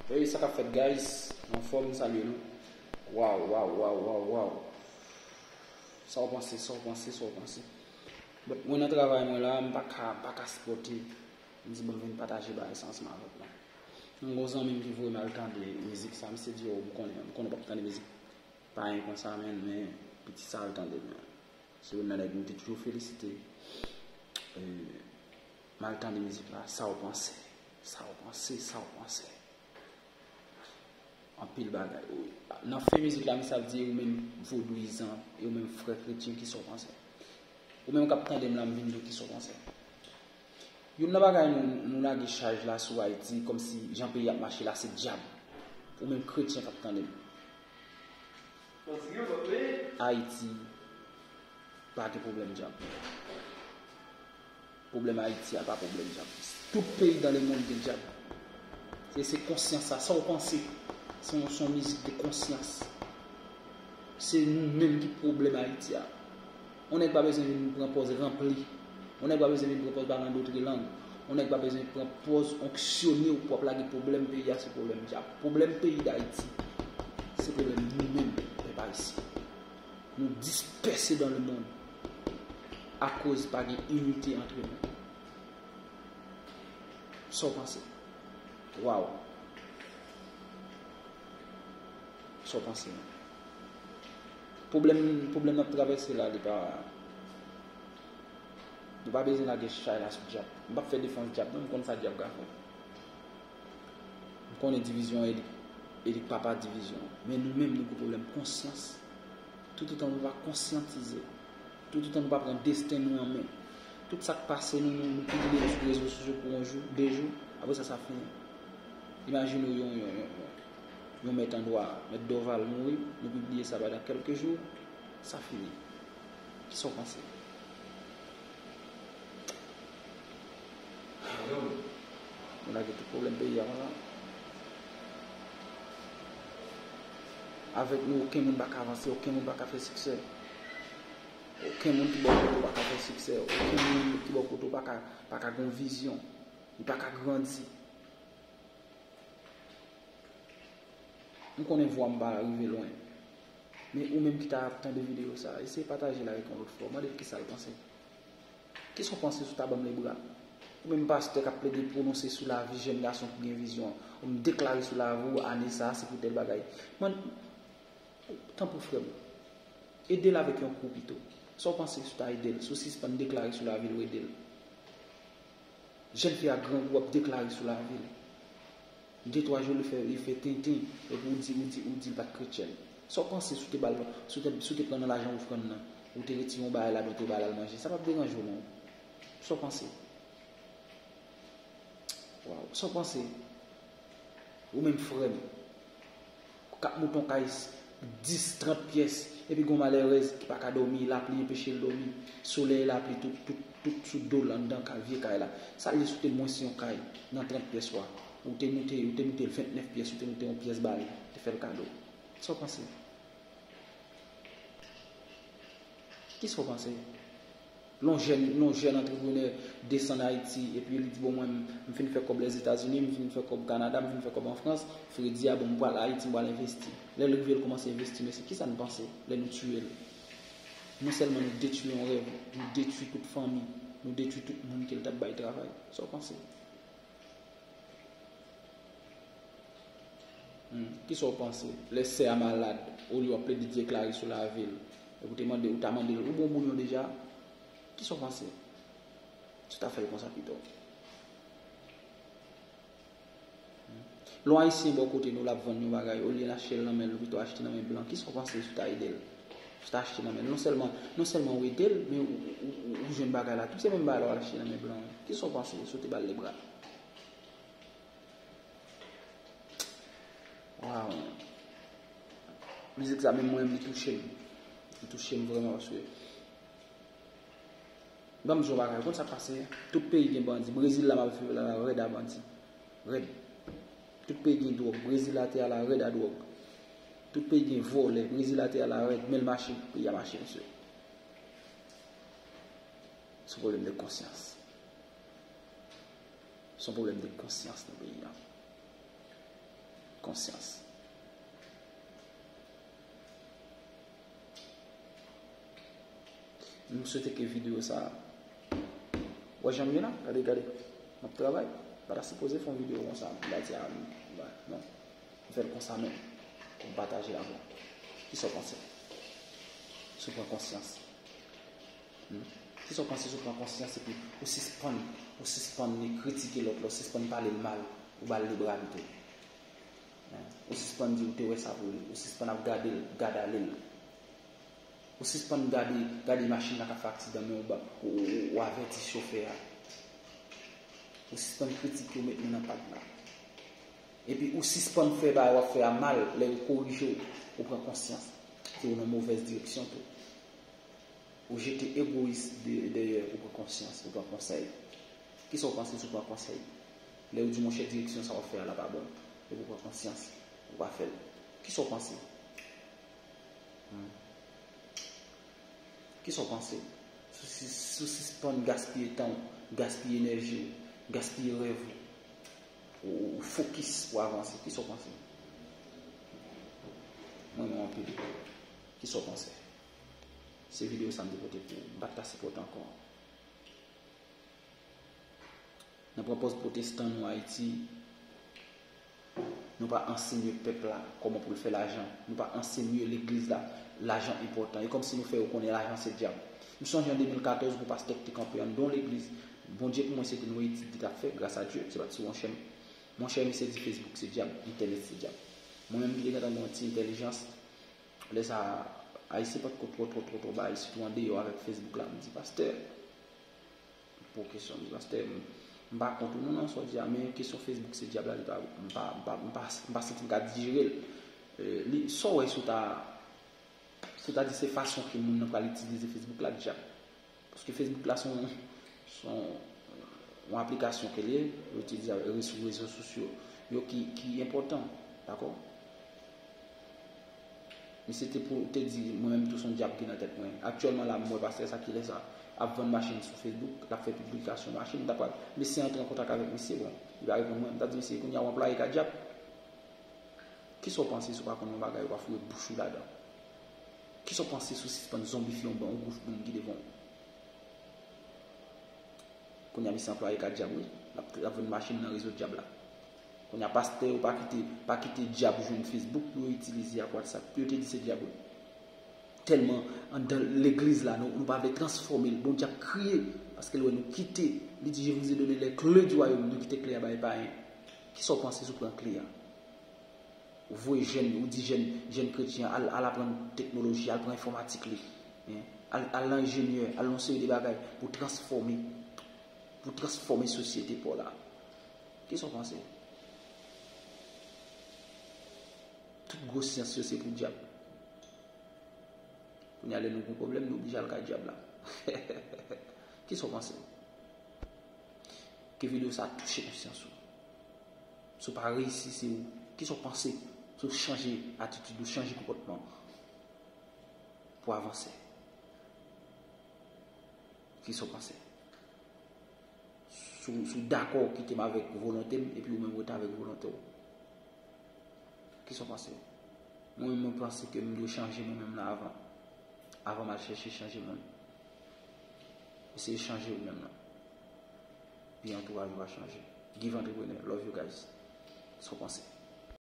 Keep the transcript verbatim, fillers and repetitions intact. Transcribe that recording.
Hey, sa k ap fèt, guys? Anfòm, m salye nou. Waw, waw, waw, waw, waw. Sa w panse, sa w panse, sa w panse? But mwen nan travay mwen la, m pa ka, m pa ka sipòte. M di, bon, m vin pataje bagay sa ansanm avèk nou. M gon zanmi m ki voye m al tande mizik sa, misye di, oh, m konnen, m konnen w p ap tande mizik payen konsa, men, men, piti sa al tande l, men. Se youn nan nèg m te toujou felisite. Eh, m al tande mizik la, sa w panse? Sa w panse? Sa w panse? Anpil bagay. Nan fen mizik la, misye ap di, ou menm vodouyizan, e ou menm frè kretyen, kisa w panse? Ou menm k ap tande m la, m vin di w kisa w panse. Youn nan bagay nou, nou lage chaj la sou Ayiti, kòmsi jan peyi ap mache la, se dyab. Ou menm kretyen k ap tande m. Ayiti pa gen pwoblèm dyab. Pwoblèm Ayiti a pa pwoblèm dyab. Tout peyi dans le monde gen dyab. Se, se konsyans sa. Sa w panse? Se yon, se yon mizik de konsyans. Se nou menm ki pwoblèm Ayiti a. Yon nèg pa bezwen vin pran pòz ranpli. Yon nèg pa bezwen vin pran pòz pale an dòt lang. Yon nèg pa bezwen pran pòz onksyone w pou w ap lage pwoblèm peyi a, se pwoblèm dyab. Pwoblèm peyi Dayiti, se pwoblèm nou menm, pèp ayisyen. Nou dispèse dans le monde akoz pa gen inite antre nou. Sa w panse? Waw. Sa w panse? Pwoblèm, pwoblèm n ap travèse la, li pa, nou pa bezwen lage chay la sou dyab. M p ap fè defans dyab, non, m konn sa dyab ka fè. M konnen divizyon e li, e li k papa divizyon. Men nou menm, nou gen pwoblèm konsyans. Toutotan nou pa konsyantize, toutotan nou pa pran desten nou an men, tout sa k pase nou, nou, nou pibliye l sou rezo sosyo pou yon jou, de jou, apre sa, sa fini. Imajine w yon, yon, yon, yon, yon mèt andwa, mèt Dorval mouri, nou pibliye sa pandan kèlke jou, sa fini. Kisa w panse? Nou lage tout pwoblèm peyi a konsa. Avèk nou, okenn moun pa ka avanse, okenn moun pa ka fè siksè. Okenn moun ki bò kote w pa ka fè siksè. Okenn moun ki bò kote w pa ka, pa ka gen yon vizyon. Li pa ka grandi. M konnen vwa m pa rive lwen. Men ou menm ki ta ap tande videyo sa a, eseye pataje l avèk yon lòt frè w. Mande l kisa l panse. Kisa w panse sou ta ban m lebra? Ou menm pastè k ap plede pwononse sou lavi jèn gason ki gen vizyon an. Ou m deklare sou lavi w ane sa a, se pou tèl bagay. Man, tanpri frè m, ede l avèk yon kou pito. Sa w panse sou ta ede l? Si w sispann deklare sou lavi l, ou ede l. Jèn fi a grangou ap deklare sou lavi l. De twa jou li fè, li fè tenten, epi ou di, ou di, ou di l pa t kretyèn. Sa w panse si w te ba l, si w te, si w te pran nan lajan ofrann nan, ou te retire yon bagay ladan, ou te ba l al manje, sa p ap deranje w non. Sa w panse? Waw, sa w panse? Ou menm frè m. Kat mouton kay dis, trant pyès, epi gon malèrèz ki pa ka dòmi, lapli enpeche l dòmi, solèy, lapli, tout, tout, tout sou do l anndan kay, vye kay la. Sa l ye si w te lwen se yon kay nan trant pyès wa? Ou te moute, ou te moute l ventnèf pyès, ou te moute yon pyès ba li, te fè l kado. Sa w panse? Kisa w panse? Lè yon jèn, lè yon jèn antreprenè desann Ayiti, epi li di, bon, mwen, m, m fin fè kòb Lèzetazini, m fin fè kòb Kanada, m fin fè kòb an Frans, Fredi a, bon, m pral Ayiti, m pral envesti. Lè l rive, l kòmanse envesti, mesye, kisa n panse lè nou tiye l? Non sèlman nou detwi yon rèv, nou detwi tout fanmi, nou detwi tout moun ke l t ap bay travay. Sa w panse? Hmm, kisa w panse? Lè sè a malad, olye w ap plede deklare sou lavi l, epi w te mande, ou ta mande l, ou bon moun yo deja? Kisa w panse? Si w ta fè l konsa pito. Hmm. Lè yon Ayisyen bò kote nou, l ap vann yon bagay, olye l achte l nan men l, ou pito achte nan men blan, kisa w panse si w ta ede l? Si w ta achte nan men l, non sèlman, non sèlman w ede l, men ou, ou, ou, ou jwenn bagay la tou. Se menm bagay la w al achte nan men blan an. Kisa w panse si w te ba l lebra? Waw. Mizik sa menm mwen, li touche m. Li touche m vrèman, paske, ban m di w yon bagay, ou konn sa k pase? Tout peyi gen bandi. Brezil la m ap viv la, la rèd a bandi. Rèd. Tout peyi gen dwòg. Brezil la te a la rèd a dwòg. Tout peyi gen vòlè. Brezil la te a la rèd. Men l mache, peyi a mache, mesye. Se yon pwoblèm de konsyans. Se yon pwoblèm de konsyans nan peyi a. konsyans. M swete ke videyo sa a, wè jan m ye la, gade, gade, m ap travay, m pa ta sipoze fè yon videyo konsa, m pa di a, m, m, non, m fè l konsa menm, pou m pataje avè w. Kisa w panse? Si w pran konsyans. Hmm? Kisa w panse si w pran konsyans epi ou sispann, ou sispann kritike lòt la, ou sispann pale l mal, ou ba l libra antre? Hein? Ou sispann di ou te wè sa pou li, ou sispann ap gade l, gad ale l. Ou sispann gade, gade machin nan k ap fè aksidan, men ou ba, ou, ou, ou avèti chofè a. Ou sispann kritike, ou met men nan pat la. Epi ou sispann fè bagay w ap fè a mal, lè yo korije w, ou pran konsyans ke w nan movèz direksyon tou. Ou jete egoyis de, dèyè, ou pran konsyans, ou pran konsèy. Kisa w panse si w pran konsèy? Lè yo di, monchè, direksyon sa w ap fè a la pa bon. Epi w pran konsyans, ou pa fè l. Kisa w panse? Hmm. Kisa w panse? Si w si, si w sispann gaspiye tan w, gaspiye enèji w, gaspiye rèv ou, ou, ou fokis pou avanse. Kisa w panse? Mwen, mwen anpil. Kisa w panse? Se videyo sa m te pote pou ou. M pa t ka sipòte ankò. Nan pran pòz pwotestan nou Ayiti, nou pa ansenye pèp la kòman pou l fè lajan. Nou pa ansenye legliz la lajan enpòtan. E kòmsi nou fè yo konnen lajan se dyab. M sonje an de mil katòz, yon pastè ki te kanpe anndan yon legliz. Bondye pou mwen, se te yon etid li t ap fè, gras a Dye, se pa t sou monchè m. Monchè, misye di Facebook se dyab, entènèt se dyab. Mwen menm ki te gentan gen yon ti entèlijans, lè sa a, Ayisyen pa t ko twò, twò, twò, twò bay, sitou andeyò avèk Facebook la. M di, pastè, pou kesyon, m di, pastè, m, m pa kont ou non, nan sa w di a, men kesyon Facebook se dyab la, li pa, m pa, m pa, m pa, m pa santi m ka dijere l. Eh, li, sa w wè si w ta, si w ta di se fason ke moun nan pral itilize Facebook la, dyab. Paske Facebook la se yon, se yon, yon aplikasyon ke l ye, yo itilize avèk rezo, rezo sosyo yo ki, ki enpòtan, dakò? Misye te pou te di, mwen menm tou se yon dyab ki nan tèt mwen. Aktyèlman la, m wè pastè sa ki lè sa ap vann machin sou Facebook, l ap fè piblikasyon machin, m ta pral, m eseye antre an kontak avèk misye, bon, li pa reponn mwen, m ta di misye, kounye a w anplwaye ka dyab. Kisa w panse si w pa konn yon bagay, ou pa foure bouch ou ladan? Kisa w panse si w sispann zonbifye yon ban, yon gwoup moun ki devan w? Kounye a misye anplwaye ka dyab, wi. L ap, l ap vann machin nan rezo dyab la. Kounye a pastè yo pa kite, pa kite dyab jwenn Facebook pou yo itilize ak WhatsApp. Pou yo te di se dyab, wi. Tèlman anndan legliz la, nou, nou pa vle transfòme l. Bondye ap kriye paske l wè nou kite. Li di, je vous ai donné les clés du royaume, nou kite kle a bay payen. Kisa w panse si w pran kle a? Ou voye jèn, ou di jèn, jèn kretyen, al, al aprann teknoloji, al pran enfòmatik li. Hein? Al, al nan enjenyè, al nan yon seri de bagay pou transfòme, pou transfòme sosyete pa w la. Kisa w panse? Tout gwo syans yo se pou dyab. Kounye a lè nou gen pwoblèm, nou oblije al kay dyab la. Kisa w panse? Ke videyo sa a touche konsyans ou. Si w pa reyisi, se ou. Kisa w panse? Si w chanje atitid ou, chanje konpòtman w pou avanse. Kisa w panse? Si w, si w dakò kite m avèk volonte m, epi ou menm rete avèk volonte w. Kisa w panse? Mwen menm, mwen panse ke m dwe chanje mwen menm la avan. Avan m al chèche chanje moun. Eseye chanje ou menm nan. Epi antouraj ou va chanje. Give Entrepreneur, love you guys. Sa w panse?